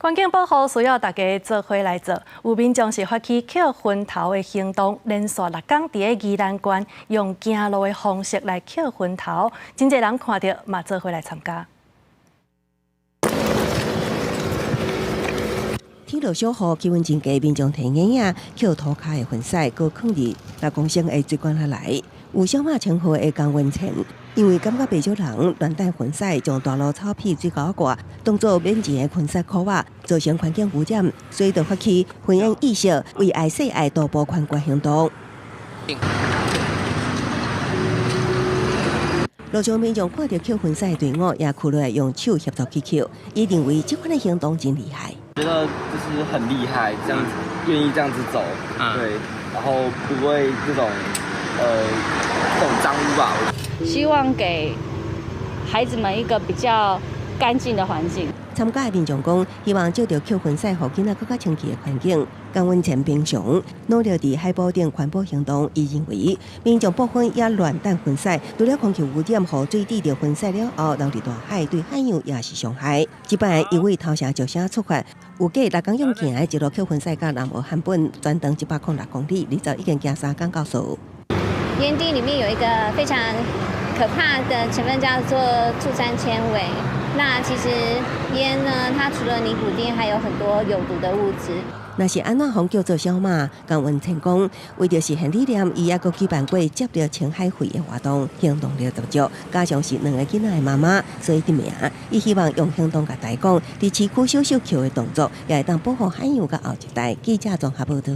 環境保護需要大家做伙來做，有民眾是發起抾昏頭的行動，連續六工佇咧宜蘭縣用行路的方式來抾昏頭，真濟人看著嘛做伙來參加。天落小雨，氣溫真低，民眾提嬰仔抾塗跤的糞屎，閣囥佇6公升的水管仔內。有小馬稱號的江文倩，因為感覺袂少人亂擲糞屎，將大路草皮水溝蓋當做免錢的糞屎庫仔，造成環境污染，所以就發起糞煙意識，為愛世愛徒步環國行動。路上民眾看著抾糞屎的隊伍，也趺落來用手協助去抾。伊認為這款的行動真厲害。覺得就是很厲害，這樣子願意這樣子走，對，然後不會這種髒污吧。希望給孩子們一個比較乾淨的環境。參加的民眾講，希望藉著抾糞屎，予囡仔閣較清潔的環境。江文前平常努力佇海埔頂環保行動，伊認為民眾部分也亂擲糞屎，除了空氣污染，予水滴著糞屎了後流入大海，對海洋也是傷害。這擺伊為頭城石聲出發，預計六工用行的一路抾糞屎到南澳漢本，全長106公里，而且已經行3工到數。煙蒂裡面有一個非常可怕的成分，叫做醋酸纖維。那其實煙呢，它除了尼古丁，還有很多有毒的物質。若是按怎予叫做小馬，江文成講，為著實現理念，伊猶閣舉辦過接著清海廢的活動，行動力十足。加上是兩個囡仔的媽媽，所以得名。伊希望用行動共大家講，佇市區小小抾的動作，也會當保護海洋佮後一代。記者綜合報導。